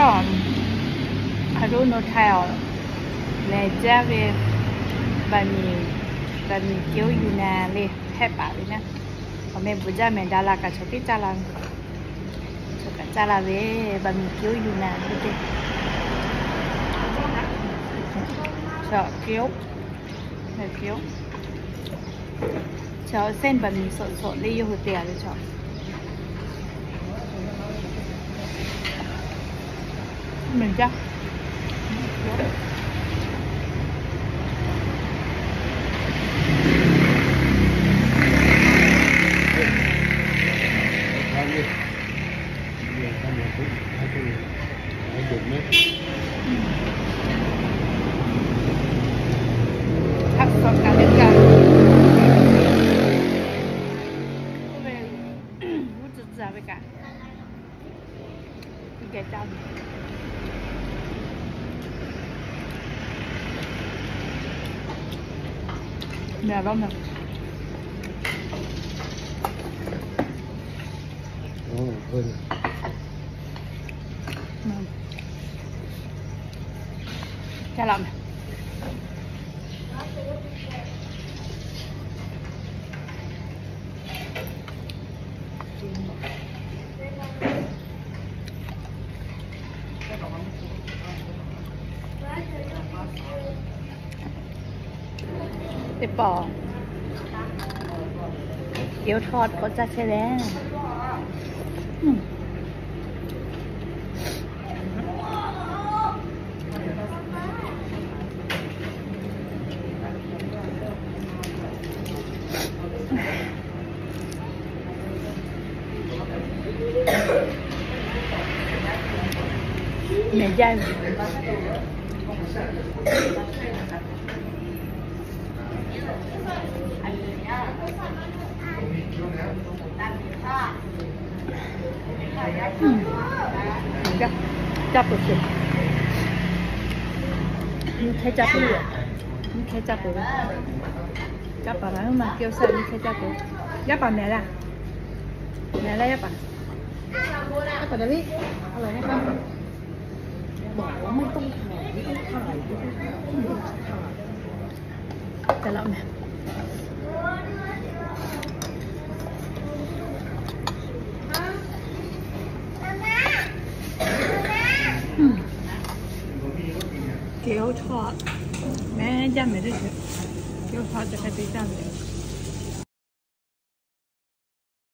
Aˬ, hk'aˬ lo nawˬ htaiˍ awˬ lehˬ jaˇ ve, บะหมี่ บะหมี่เกี๊ยวยูนาน le hpehˇ paˍ ve naˉ. Awˬ meh bvuhꞈ jaˇ mehˍ, ดารา kaꞈ chaw tiˉ caˇ la ve, chaw kaꞈ caˇ la ve, บะหมี่เกี๊ยวยูนาน le teˇ. Chaw skiu, skiu, chaw เส้นบะหมี่สดๆ le yawˇ hui te a ve chaw. Mehˍ jaˇ. Hk'aˬ suh kaꞈ le kaꞈ, g'uˇ tcuh tcuh ve kaꞈ. Teˇ pawˆ, เกี๊ยวทอด k'awꞈ caˇ chehˇ leh. Mehˍ jaˇ ve. Caˇ peuˬ sheˍ. Nyiˇ hkehˇ caˇ peuˬ. Nyiˇ hkehˇ caˇ peuˬ ve. Caˇ paˍ la ma keu sa nyiˇ hkehˇ caˇ peuˬ. Yaˇ paˍ mehˍ laˇ. Mehˍ laˇ yaˇ paˍ. Yaˇ paˍ daꞈ ve. A la yaˇ paˍ. บอกว่าไม่ต้องถ่าย ไม่ต้องถ่าย ไม่ต้องถ่าย แต่ละแม่ เกี๊ยวทอด แม่ย่าไม่ได้เถอะ เกี๊ยวทอดจะใครไปจ้างเลย